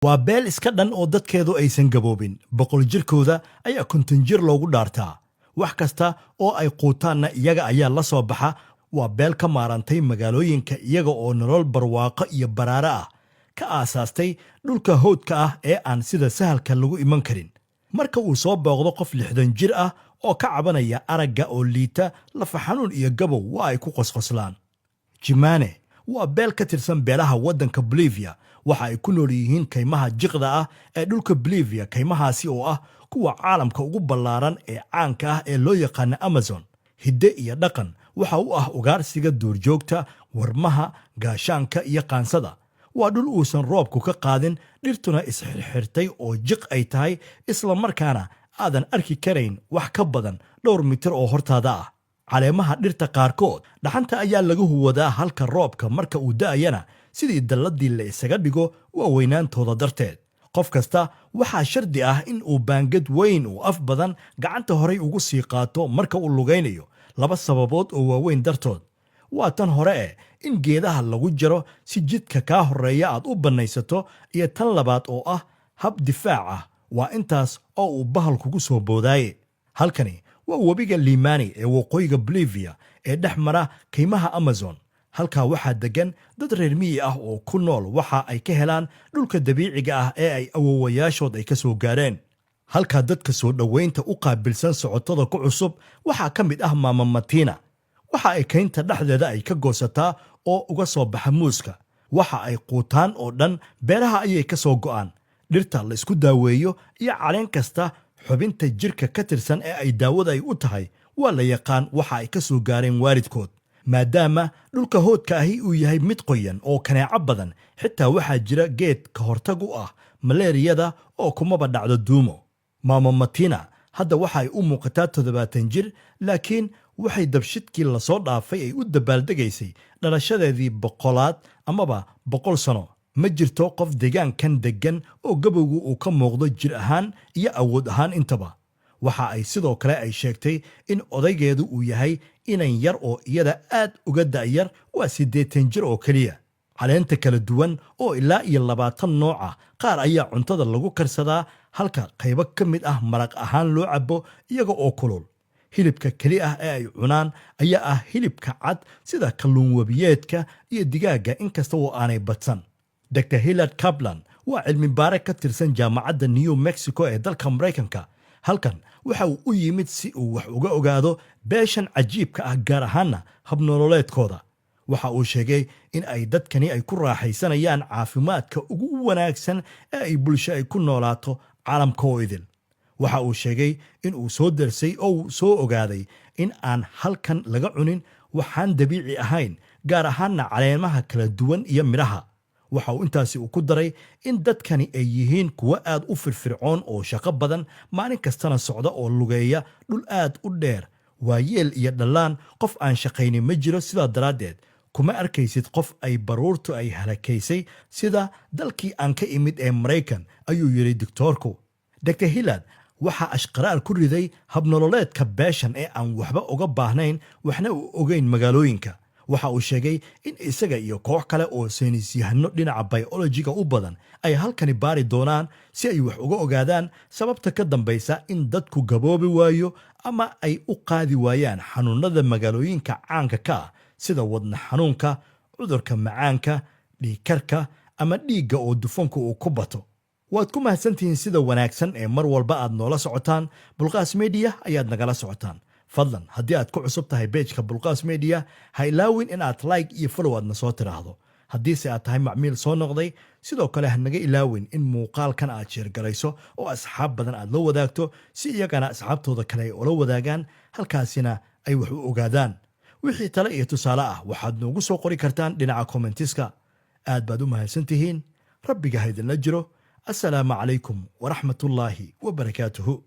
Waa beel iska dhan oo dadkeedu aysan gaboobin. 100 jirkooda ayaa 50 jir loogu dhaartaa. Wax kasta oo ay quutaanna iyaga ayaa la soo baxa. Waa beel ka maarantay magaalooyinka, iyaga oo nolol barwaaqo iyo baraare ah ka aasaastay dhulka howdka ah ee aan sida sahalka lagu iman karin. Marka uu soo booqdo qof 60 jir ah oo ka cabanaya aragga oo liita, lafa xanuun iyo gabow, waa ay ku qosqoslaan. Tsimane waa beel ka tirsan beelaha waddanka Bolivia. Waxa ay ku nool yihiin kaymaha jiqda ah ee dhulka Bolivia, kaymahaasi oo ah kuwa caalamka ugu ballaaran ee caanka ah ee loo yaqaana Amazon. Hidde iyo dhaqan waxa u ah ugaarsiga duurjoogta, warmaha, gaashaanka iyo qaansada. Waa dhul uusan roobku ka qaadin, dhirtuna isxirxirtay oo jiq ay tahay, isla markaana aadan arki karayn wax ka badan dhowr mitir oo hortaada ah. Caleemaha dhirta qaarkood dhaxanta ayaa laga huwadaa, halka roobka marka uu da'ayana sidii dalladii la isaga dhigo waa weynaantooda darteed. Qof kasta waxaa shardi ah in uu baangad weyn oo af badan gacanta horay ugu sii qaato marka uu lugaynayo, laba sababood oo waaweyn dartood. Waa tan hore eh in geedaha lagu jaro si jidka kaa horreeya aad u bannaysato, iyo tan labaad oo ah hab difaac ah, waa intaas oo uu bahal kugu soo boodaaye. Halkani waa webiga Limani ee waqooyiga Bolivia ee dhex mara kaymaha Amazon. Halkaa waxaa deggan dad reer miyi ah oo ku nool waxa ay ka helaan dhulka dabiiciga ah ee ay awowayaashood ay ka soo gaareen. Halkaa dadka soo dhoweynta u qaabilsan socotada ku cusub waxaa ka mid ah Maama Matina. Waxa ay kaynta dhexdeeda ay ka goosataa oo uga soo baxa muuska. Waxa ay quutaan oo dhan beeraha ayay ka soo go'aan. Dhirta la isku daaweeyo iyo caleen kasta xubinta jirka ka tirsan ee ay daawada ay u tahay waa la yaqaan, waxa ay ka soo gaareen waalidkood. Maadaama dhulka hoodka ahi uu yahay mid qoyan oo kaneeco badan, xitaa waxaa jira geed ka hortag u ah maleeriyada oo kumaba dhacdo duumo. Maama Matina hadda waxa ay u muuqataa 70 jir, laakiin waxay dabshidkii lasoo dhaafay ay u dabaaldegaysay dhalashadeedii 100aad amaba 100 sano. Ma jirto qof deegaankan deggan oo gabowgu uu ka muuqdo jir ahaan iyo awood ahaan intaba. Waxa ay sidoo kale ay sheegtay in odaygeedu uu yahay inan yar oo iyada aad uga da'yar, waa 80 jir oo keliya. Caleenta kala duwan oo ilaa iyo 20 nooc ah qaar ayaa cuntada lagu karsadaa, halka qaybo ka mid ah maraq ahaan loo cabo iyaga oo kulul. Hilibka keli ah ee ay cunaan ayaa ah hilibka cad, sida kalluun webiyeedka iyo digaagga, inkasta oo aanay badsan. Dr Hillard Kaplan waa cilmi baare ka tirsan Jaamacadda New Mexico ee dalka Maraykanka. Halkan waxa uu u yimid si uu wax uga ogaado beeshan cajiibka ah, gaar ahaanna habnololeedkooda. Waxa uu sheegay in ay dadkani ay ku raaxaysanayaan caafimaadka ugu wanaagsan ee ay bulsho ay ku noolaato caalamka oo idil. Waxa uu sheegay in uu soo darsay oo uu soo ogaaday in aan halkan laga cunin waxaan dabiici ahayn, gaar ahaanna caleemaha kala duwan iyo midhaha. Waxa uu intaasi uu ku daray in dadkani ay yihiin kuwo aad u firfircoon oo shaqo badan, maalin kastana socda oo lugeeya dhul aad u dheer. Waayeel iyo dhallaan qof aan shaqaynin ma jiro. Sidaa daraaddeed kuma arkaysid qof ay baruurtu ay halakaysay sida dalkii aan ka imid ee Maraykan, ayuu yidhi doctoorku. Dr Hillard waxaa ashqaraar ku riday habnololeedka beeshan ee aan waxba uga baahnayn, waxna u ogeyn magaalooyinka. Waxa uu sheegay in isaga iyo koox kale oo saynisyahano dhinaca biolojiga u badan ay halkani baari doonaan si ay wax uga ogaadaan sababta ka dambaysa in dadku gaboobi waayo ama ay u qaadi waayaan xanuunada magaalooyinka caanka ka ah, sida wadna xanuunka, cudurka macaanka, dhiigkarka ama dhiigga oo dufanku uu ku bato. Waad ku mahadsantihiin sida wanaagsan ee mar walba aad noola socotaan. Bulqaas Media ayaad nagala socotaan. Fadlan, haddii aad ku cusub tahay page-ka Bulqaas Media, ha ilaawin in aad like iyo follow aadna soo tiraahdo. Haddiise aad tahay macmiil soo noqday, sidoo kale ha naga ilaawin in muuqaalkan aad share garayso oo asxaab badan aad la wadaagto, si iyagana asxaabtooda kale ay ula wadaagaan, halkaasina ay wax u ogaadaan. Wixii tale iyo tusaale ah waxaad noogu soo qori kartaan dhinaca comments-ka. Aad baad u mahadsantihiin. Rabbiga ha idinla jiro. Assalaamu calaykum waraxmatullaahi wabarakaatuhu.